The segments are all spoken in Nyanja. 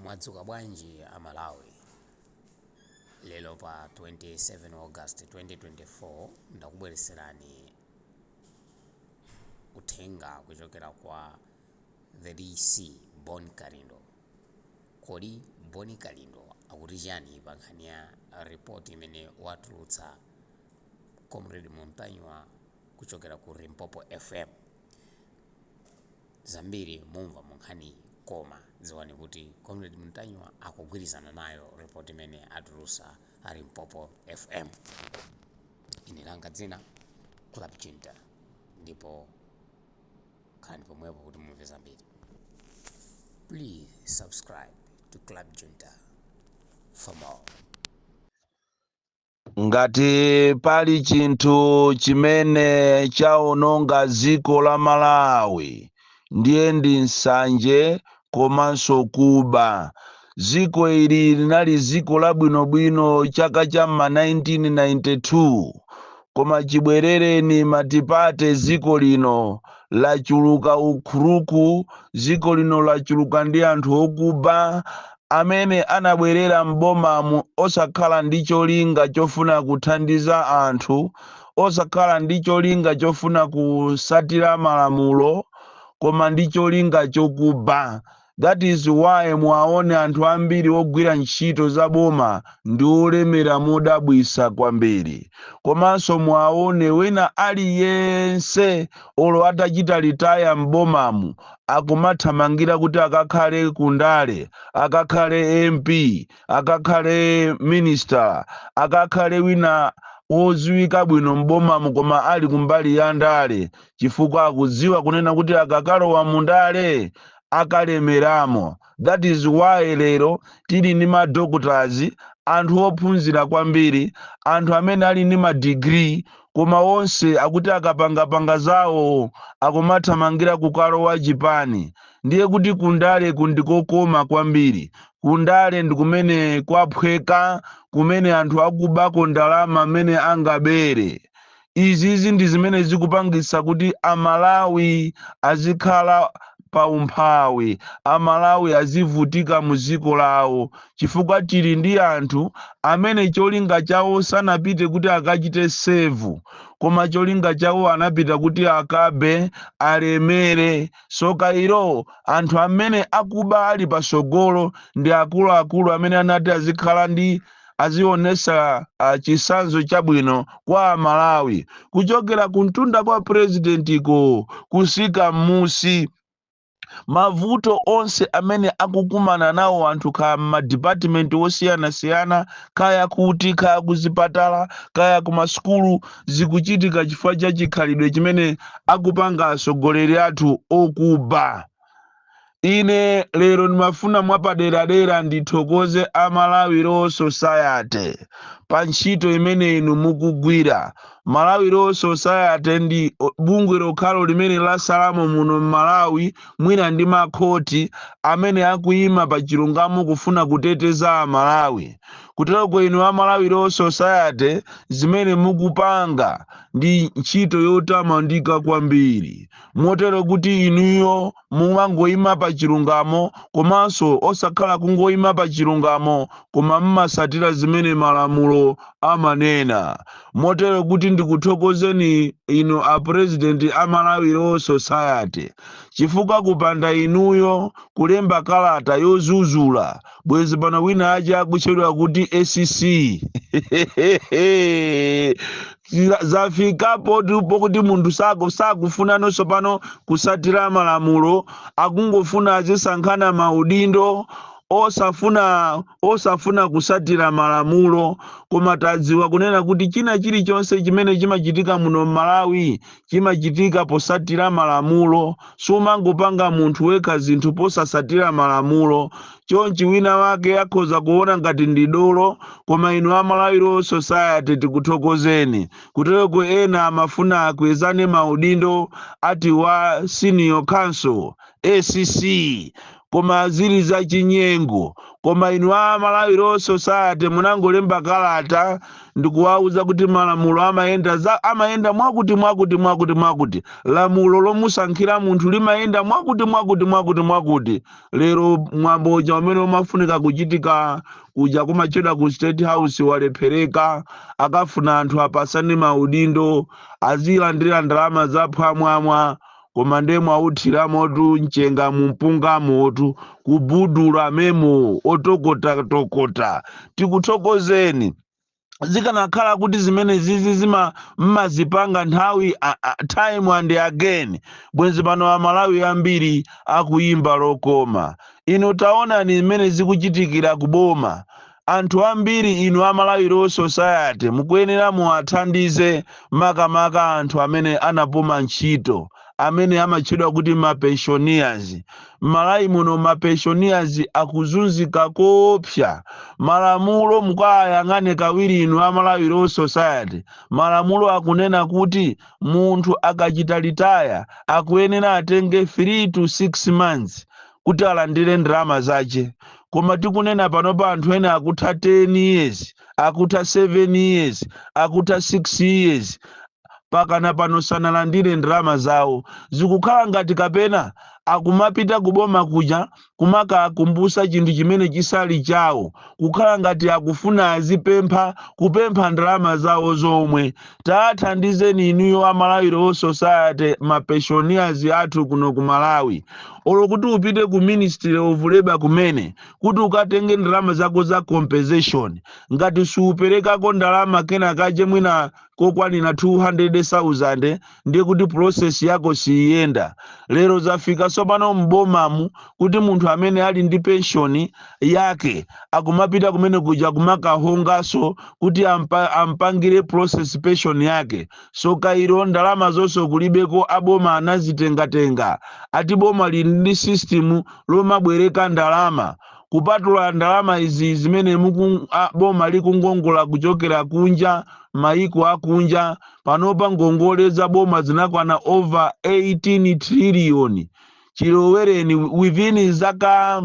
Mwadzuka bwanji Amalawi? Lero pa 27 August 2024 ndakubweretserani uthenga kuchokera kwa the DC Bon Kalindo. Kodi Bon Kalindo akuti chani pa nkhani ya report imene watulutsa Comrade Ntanyiwa kuchokera ku Limpopo FM? Zambiri mumva mu nkhaniyi, koma dziwani kuti Comrade Ntanyiwa akugwirizana nayo report imene atulutsa a Limpopo FM. Ine langa dzina Club Chinta, ndipo khalani pomwepo kuti mumve zambiri. Please subscribe to Club Junta for more. Ngati pali chinthu chimene chaononga dziko la Malawi, ndiye ndi nsanje komanso kuba. Dziko ili linali dziko labwinobwino chaka cha ma 1992, koma chibwerereni multiparty, dziko lino lachuluka ukhuluku. Dziko lino lachuluka ndi anthu okuba amene anabwerera m'bomamu osakhala ndi cholinga chofuna kuthandiza anthu, osakhala ndi cholinga chofuna kusatira malamulo, koma ndi cholinga chokuba. That is why mwaone anthu ambiri ogwira ntchito za boma ndi olemera modabwisa kwambiri. Komanso mwaone wina aliyense olo atachita retire m'bomamu, akumathamangira kuti akakhale kundale, akakhale MP, akakhale minister, akakhale wina wodziwika bwino m'bomamu, koma ali kumbali ya ndale, chifukwa akudziwa kunena kuti akakalowa mundale akalemeramo. That is why lero tili ndi ma doctors, anthu ophunzira kwambiri, anthu amene ali ndi ma degree, koma onse akuti akapangapanga zawo akumathamangira kukalowa chipani. Ndiye kuti kundale kundikokoma kwambiri. Kundale ndi kumene kwaphweka, kumene anthu akubako ndalama amene angabere. Izizi ndi zimene zikupangitsa kuti Amalawi azikhala pa umphawi, Amalawi azivutika mu dziko lawo, chifukwa tili ndi anthu amene cholinga chawo sanapite kuti akachite serve, koma cholinga chawo anapita kuti akabe, alemere. Soka ilo anthu amene akuba ali pasogolo ndi akuluakulu amene anati azikhala ndi azionesa chitsanzo chabwino kwa Amalawi, kuchokera kuntunda kwa purezidentiko kusika m'musi. Mavuto onse amene akukumana nawo anthu, kaya m'madipatimenti osiyanasiyana, kaya kuti kaya kuzipatala, kaya kumasukulu, zikuchitika chifukwa cha chikhalidwe chimene akupanga atsogoleri athu okuba. Ine lero ndimafuna mwapaderadera ndithokoze a Malawi Law Society pa ntchito imene inu mukugwira. Malawi Law Society ndi bungwe lokhalo limene lasalamo muno m'Malawi, mwina ndi makhoti, amene akuyima pa chilungamo kufuna kuteteza Amalawi. Kuteroko inu a Malawi Law Society, zimene mukupanga ndi ntchito yotamandika kwambiri, motero kuti inuyo mumangoyima pa chilungamo, komanso osakhala kungoyima pa chilungamo, koma mmasatira zimene malamulo amanena. Motero kuti ndikuthokozeni inu a president a Malawi Law Society, chifukwa kupanda inuyo kulemba kalata yozuzula, bwezi pano wina ache akutchedwa kuti ACC. Zafikapo pokuti munthu sakufunanso pano kusatira malamulo, akungofuna azisankhana maudindo, osafuna kusatira malamulo. Koma tadziwa kunena kuti china chilichonse chimene chimachitika muno m'Malawi chimachitika posatira malamulo. Sumangopanga munthu wekha zinthu posasatira malamulo. Chonchi wina wake akhoza kuona ngati ndi dolo, koma inu a Malawi Law Society tikuthokozeni. Kutereko ena amafuna akwezane maudindo ati wa senior counsel, ACC, koma zili zachinyengo. Koma inu a Malawi Law Society munangolemba kalata ndikuwauza kuti malamulo amayenda za amayenda mwakuti mwakuti mwakuti mwakuti, lamulo lomusankhira munthu limayenda mwakuti mwakuti mwakuti mwakuti. Lero mwambo uja umene umafunika kuchitika kuja kumachedwa ku State House walephereka. Akafuna anthu apasane maudindo, azilandira ndalama zaphwamwamwa, koma ndiye mwauthiramotu mchenga mumpungamotu, kubudula memo otokotatokota. Tikuthokozeni. Zikanakhala kuti zimene zizi zima mmazipanga nthawi time and again, bwenzi pano Amalawi ambiri akuyimba lokoma. Inu taonani zimene zikuchitikira kuboma. Anthu ambiri inu a Malawi Law Society mukuyenera muwathandize, makamaka anthu amene anapuma ntchito, amene amatchedwa kuti mapensioners. M'Malawi muno mapensioners akuzunzika koopsa. Malamulo mukayang'ane kawiri inu a Malawi Law Society. Malamulo akunena kuti munthu akachita retire akuyenera atenge 3 to 6 months kuti alandire ndalama zace, koma tikunena panopa anthu ena akutha 10 years, akutha 7 years, akutha 6 years, pakana pano sanalandire ndalama zawo. Zikukhala ngati kapena akumapita kuboma kuja kumakakumbusa chinthu chimene chisali chawo, kukhala ngati akufuna azipempha kupempha ndalama zawo zomwe. Tathandizeni inuyo a Malawi Law Society mapensioners athu kuno ku Malawi. Olo kuti upite ku Ministry of Labor kumene kuti ukatenge ndalama zako za compensation, ngati siuperekako ndalama kenakache mwina kokwanira 200,000, ndiye kuti process yako siyenda. Lero zafika tsopano m'bomamu kuti munthu amene ali ndi pension yake akumapita kumene kuja kumakahongaso kuti ampangire process pension yake. So kairo ndalama zonse kulibeko, aboma anazitengatenga. Ati boma lili ndi system lomabwereka ndalama. Kupatula ndalama izi zimene boma likungongola kuchokera kunja, maiko akunja, panopa ngongole za boma zinakwana over 18 trillion chilowereni. Within zaka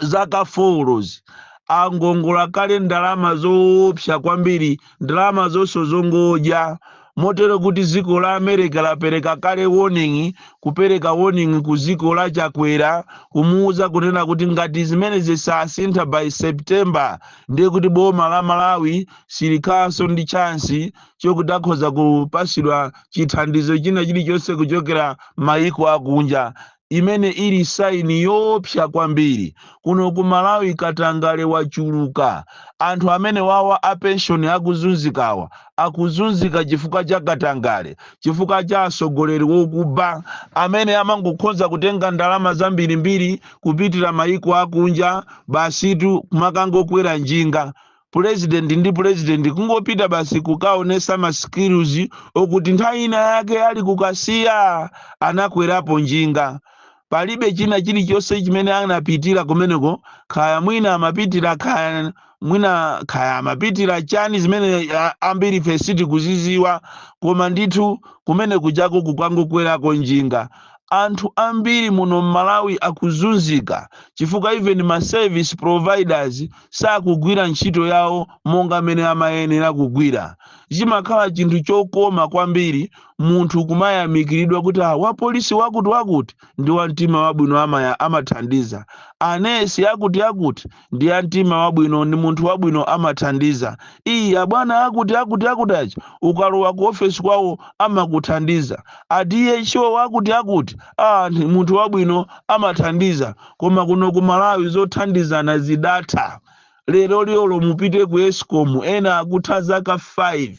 4 angongola kale ndalama zoopsa kwambiri, ndalama zonse zongodya, motero kuti dziko la America lapereka kale warning, kupereka warning ku dziko la Chakwera, kumuwuza kunena kuti ngati zimene zisasintha by September, ndiye kuti boma la Malawi silikhalanso ndi chance chokuti akhoza kupasidwa chithandizo china chilichonse kuchokera maiko akunja, imene ili sign yoopsa kwambiri. Kuno ku Malawi katangale wachuluka. Anthu amene wawa a pension akuzunzikawa, akuzunzika chifukwa cha katangale, chifukwa cha atsogoleri wokuba amene amangokhoza kutenga ndalama zambirimbiri kupitira maiko akunja, basitu kumakangokwera njinga. Purezidenti ndi purezidenti kungopita basi kukaonesa ma skills okuti nthawi ina yake ali kukasiya anakwerapo njinga. Palibe china chilichonse chimene anapitira kumeneko, kaya mwina amapitira, kaya mwina kaya amapitira chani, zimene ambiri ife sitikuziziwa, koma ndithu kumene kujako kukangokwerako njinga. Anthu ambiri muno m'Malawi akuzunzika chifukwa even ma service providers sakugwira ntchito yawo monga mmene amayenera kugwira. Chimakhala chinthu chokoma kwambiri munthu kumayamikiridwa kuti, "Ah, wapolisi wakuti wakuti ndi wamtima wabwino, amathandiza. Anesi akuti akuti ndi amtima wabwino, ndi munthu wabwino, amathandiza. Iyi abwana akuti akuti akuti achi ukalowa ku ofesi kwawo amakuthandiza. A DHO akuti akuti, ah, ndi munthu wabwino, amathandiza." Koma kuno ku Malawi zothandizana zidatha. Lero lero mupite ku ESCOM, ena akutha zaka 5,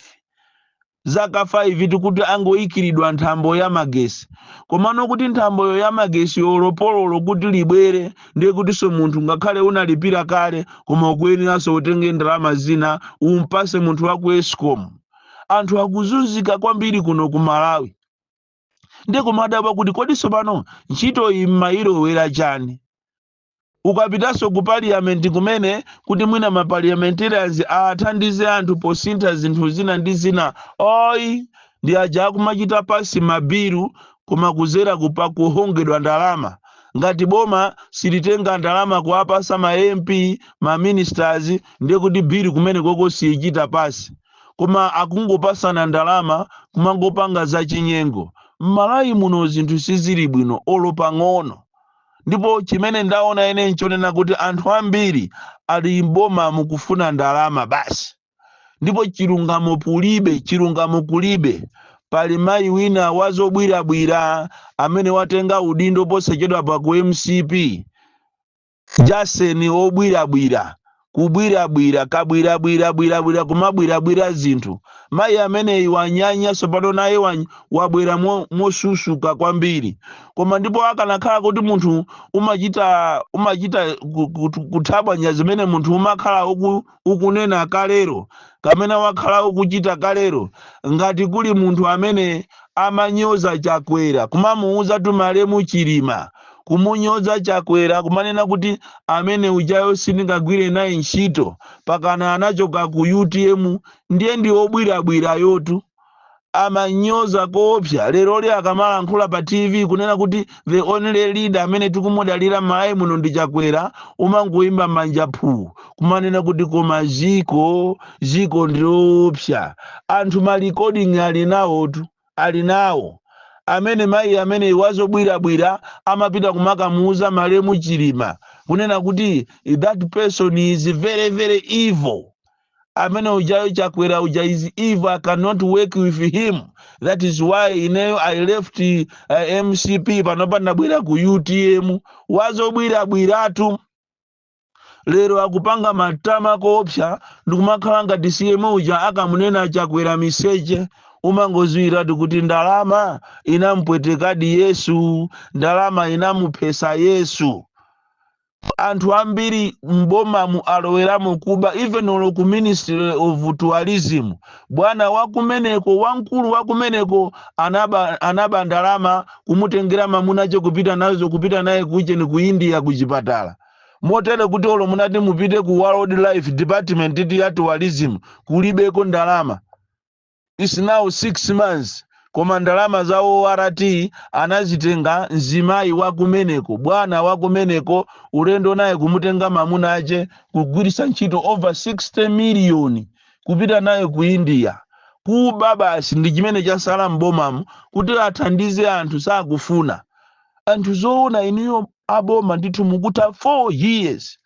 zaka 5 tikuti angoyikiridwa nthambo ya magesi. Komano kuti nthamboyo ya magesi yolopololo kuti libwere, ndiye kutinso munthu ngakhale unalipira kale, koma ukuyeneranso utenge ndalama zina umpase munthu wa ku ESCOM. Anthu akuzunzika kwambiri kuno ku Malawi. Ndiye kumadabwa kuti kodinso pano ntchito iyi mmayilowera chani? Ukapitanso ku parliament kumene kuti mwina ma parliamentarians athandize anthu posintha zinthu zina ndi zina, oyi, ndi aja akumachita pass mabilu koma kuzera kupa kuhongedwa ndalama. Ngati boma silitenga ndalama kuwapasa ma MP, ma ministers, ndiye kuti bill kumene koko siyichita pass. Koma akungopasana ndalama, kumangopanga zachinyengo. M'Malawi muno zinthu sizili bwino olo pang'ono. Ndipo chimene ndaona ine nchonena kuti anthu ambiri ali mboma mukufuna ndalama basi, ndipo chilungamo kulibe, chilungamo kulibe. Pali mayi wina wazobwirabwira amene watenga udindo posachedwa pa ku MCP, Jaseni, obwirabwira, kubwirabwira, kabwirabwirabwirabwira, kumabwirabwira zinthu. Mayi ameneyi wanyanya tsopano, naye wabwera mosusuka kwambiri. Koma ndipo akanakhala kuti munthu umachita kuthabwanya zimene munthu umakhala ukunena kalero kamene wakhala ukuchita kalero, ngati kuli munthu amene amanyoza Chakwera, kumamuuza tumalemu Chilima, kumunyoza Chakwera, kumanena kuti amene ujayo sindingagwire naye ntchito, pakana anachoka ku UTM, ndiye ndi obwirabwira yotu amanyoza koopsa. Leroli akamalankhula pa TV kunena kuti the only leader amene tikumudalira m'Malawi muno ndi Chakwera, umangoyimba manja phuu, kumanena kuti koma ziko ndiloopsa. Anthu ma recording ali nawotu, ali nawo. Amene mayi amene wazobwirabwira amapita kumakamuuza malemu Chilima kunena kuti that person is very very evil, amene ujayo Chakwera uja is evil, I cannot work with him, that is why ineyo I left MCP, panopa ndabwera ku UTM. Wazobwirabwiratu lero akupanga matama koopsa ndikumakhala ngati CM uja akamunena Chakwera miseche. Umangoziwiratu kuti ndalama inampwetekadi Yesu, ndalama inamuphesa Yesu. Anthu ambiri mbomamu aloweramo kuba. Even olo ku Ministry of Tourism, bwana wakumeneko, wamkulu wakumeneko anaba ndalama, kumutengera mamunacho kupita nazo, kupita naye kucheni ku India kuchipatala. Motere kuti olo munati mupite ku Wildlife Department iti ya tourism, kulibeko ndalama. It's now 6 months, koma ndalama za ORT anazitenga mzimayi wakumeneko, bwana wakumeneko, ulendo naye kumutenga mamuna ache, kugwiritsa ntchito over 60 million kupita naye ku India. Kuba basi ndi chimene chasala m'bomamu. Kuti athandize anthu sakufuna anthu. Zoona inuyo aboma ndithu mukutha 4 years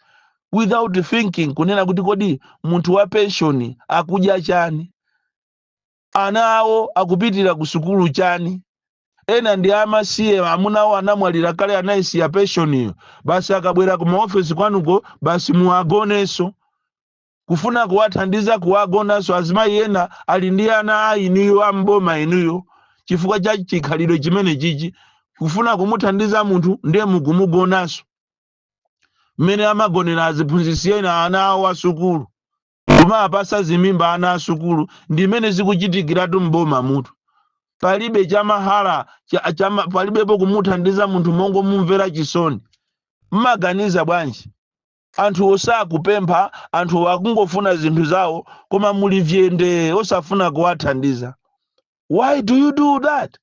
without thinking kunena kuti kodi munthu wa pension akudya chani, ana awo akupitira ku sukulu chani? Ena ndi amasiye, amuna awo anamwalira kale, anayisiya pensioniyo basi. Akabwera ku maofesi kwanuko basi muwagonenso, kufuna kuwathandiza kuwagonanso. Azimayi ena ali ndi ana a inuyo amboma inuyo. Chifukwa cha chikhalidwe chimene chichi, kufuna kumuthandiza munthu ndiye mukumugonanso, mmene amagonera aziphunzitsi ena ana awo asukulu, kumapasa zimimba ana asukulu. Ndi mmene zikuchitikiratu mboma mutu. Palibe chamahala palibepo kumuthandiza munthu mongomumvera chisoni. Mmaganiza bwanji? Anthu osakupempha, anthu akungofuna zinthu zawo, koma muli vyende osafuna kuwathandiza. Why do you do that?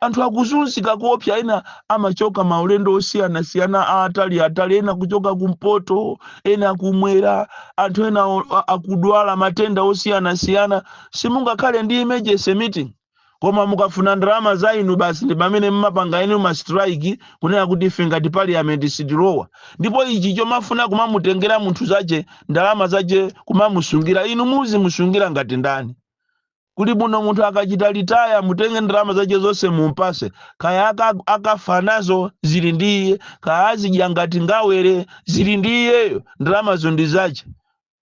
Anthu akuzunzika kuopsa. Ena amachoka maulendo osiyanasiyana atali atali, ena kuchoka kumpoto, ena kumwera. Anthu ena akudwala matenda osiyanasiyana. Simungakhale ndi emergency meeting, koma mukafuna ndalama za inu basi ndi pamene mmapanga inu ma strike, kunena kuti ife ngati parliament sitilowa. Ndipo ichi chomafuna kumamutengera munthu zache, ndalama zache, kumamusungira inu, muzimusungira ngati ndani? Kuli muno munthu akachita retire, mutenge ndalama zache zonse mumpase. Kaya akafa nazo zili ndi iye, kaya azidya ngati ngawere zili ndi iyeyo, ndalamazo ndi zache.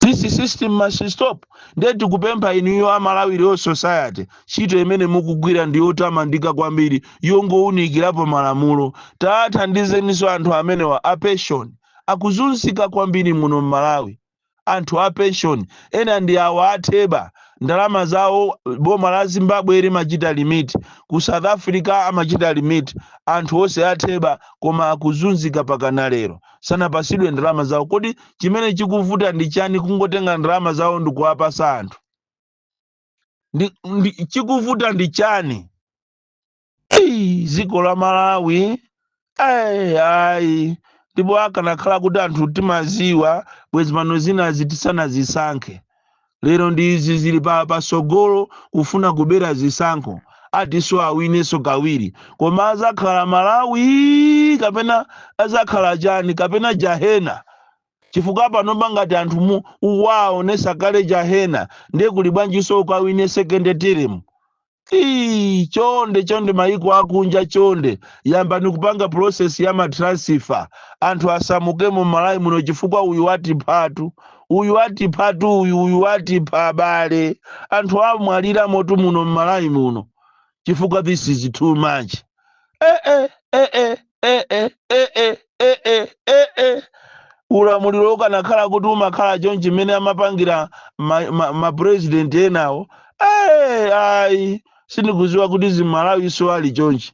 This system must stop. Ndiye tikupempha inuyo a Malawi Law Society, ntchito imene mukugwira ndi yotamandika kwambiri, yongowunikirapo malamulo. Tathandizeninso anthu amenewa a pension, akuzunzika kwambiri muno m'Malawi. Anthu a pension ena ndi awa atheba, ndalama zawo boma la Zimbabwe limachita remit, ku South Africa amachita remit. Anthu onse atheba, koma akuzunzika pakana lero, sanapasidwe ndalama zawo. Kodi chimene chikuvuta ndi chani kungotenga ndalama zawo ndikuwapasa anthu? Chikuvuta ndi chani? Ii, dziko la Malawi. Ayi, ayi, ndipo akanakhala kuti anthu timaziwa, bwezi pano zinazi tisanazisankhe. Lero ndi izi zili pasogolo kufuna kubera zisankho, atiso awinenso kawiri. Koma azakhala Malawi kapena azakhala chani kapena jahena? Chifukwa panopa ngati anthu mu waonesa kale jahena, ndiye kuli bwanjinso ukawine second term? Ii, chonde chonde, maiko akunja, chonde yambani kupanga process ya matransfer, anthu asamuke mu Malawi muno, chifukwa uyu watiphatu, uyu watiphatu, uyu watipha abale. Anthu amwalira motu muno mmalawi muno, chifukwa this is too much. Eh, eh, eh, eh, eh, eh, eh, eh, eh, eh, eh, eh. Ulamuliro ukanakhala kuti umakhala chonchi mmene amapangira ma president enawo, ayi, sindikuziwa kuti zimalawi so ali chonchi.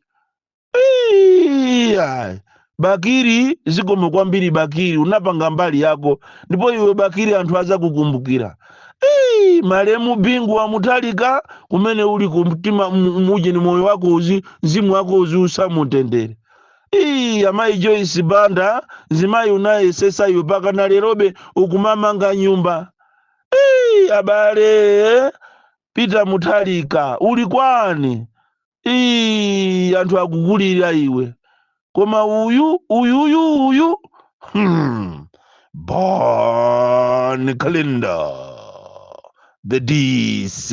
Ayi. Bakili, zikomo kwambiri Bakili, unapanga mbali yako, ndipo iwe Bakili anthu azakukumbukira. Ii, malemu Bingu wa Mutharika, kumene uli kumtima muje ni moyo wako uzi, mzimu wako uzi usamutendere. Ii, amayi Joyce Banda, mzimayi unayesesa iwe, pakana lerobe ukumamanga nyumba. Ii, abale, Peter Mutharika, uli kwani? Ii, anthu akukulira iwe, koma uyu uyuyu uyu. Bon Kalindo, the DC.